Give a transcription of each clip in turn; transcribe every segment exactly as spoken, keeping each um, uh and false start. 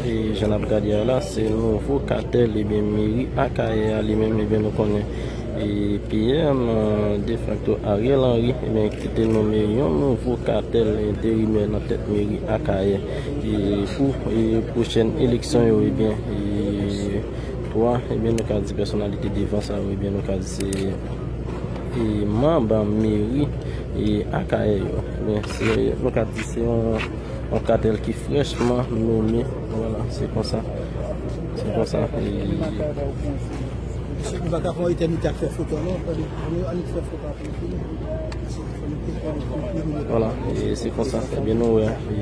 E jan n ap gade a la, se nouvo katèl, ebyen, meri Akayè a li menm, ebyen, nou konnen, e, P M, e, defakto Ariel Henry, ebyen, ki te nonmen yon nouvo katèl enterimè nan tèt meri Akayè. E pou, e, pwochèn eleksyon yo, ebyen, e, twa, ebyen, nou ka di pèsonalite devan sa yo, ebyen, nou ka di se, e, manm meri, e, Akayè yo. Ebyen, se, nou ka di se yon yon katèl ki frèchman nonmen. Vwala, se konsa. Se konsa. E, nou pa ka fè yon etènite ap fè foto, non. Ann, ann fè foto ap fini. Vwala, e se konsa. Ebyen, nou wè. E,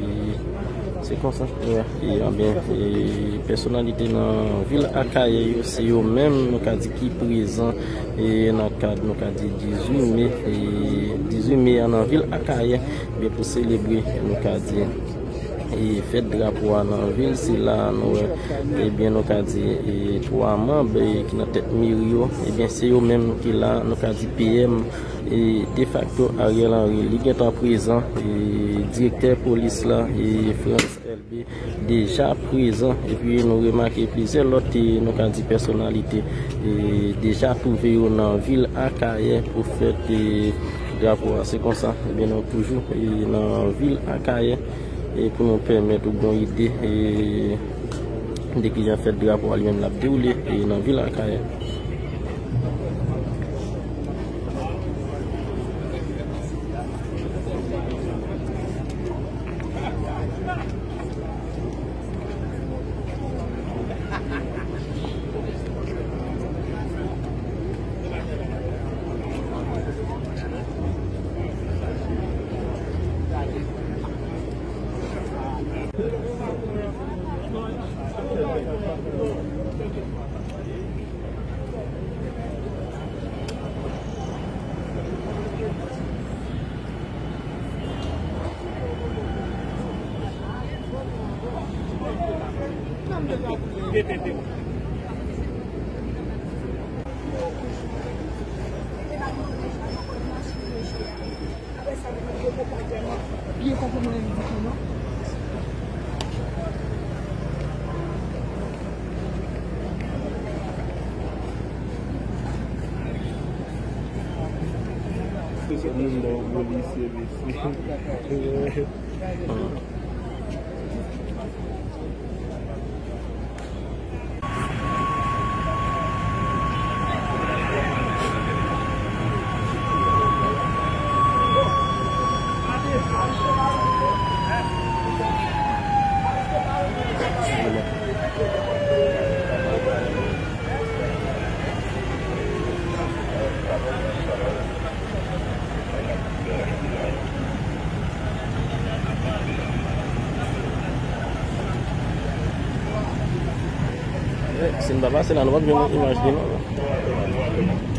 se konsa. Wè. E, ebyen, e, pèsonalite nan vil Akayè yo, se yo menm, nou ka di, ki prezan, e, nan kad, nou ka di, dizuit me, e, dizuit me a nan vil Akayè. Ebyen, pou selebre, nou ka di, e, fèt drapo a nan vil, se la nou wè, ebyen, nou ka di, e, twa manm, e, ki nan tèt meri yo, ebyen, se yo menm ki la, nou ka di P M, e, defakto Ariel Henry, li gentan prezan, e, direktè polis la, e, Frantz Elbé, deja prezan, epi nou remake plizyè lòt, e, nou ka di pèsonalite, e, deja twouve yo nan vil Akayè pou fèt, e, drapo a. Se konsa, ebyen, nou toujou, e, nan vil Akayè, e, pou nou pèmèt ou gen yon ide, e, de kijan fèt drapo a li menm l ap dewoule, e, nan vil Akayè. Si n pa pase la, nou p ap jwenn imaj li non.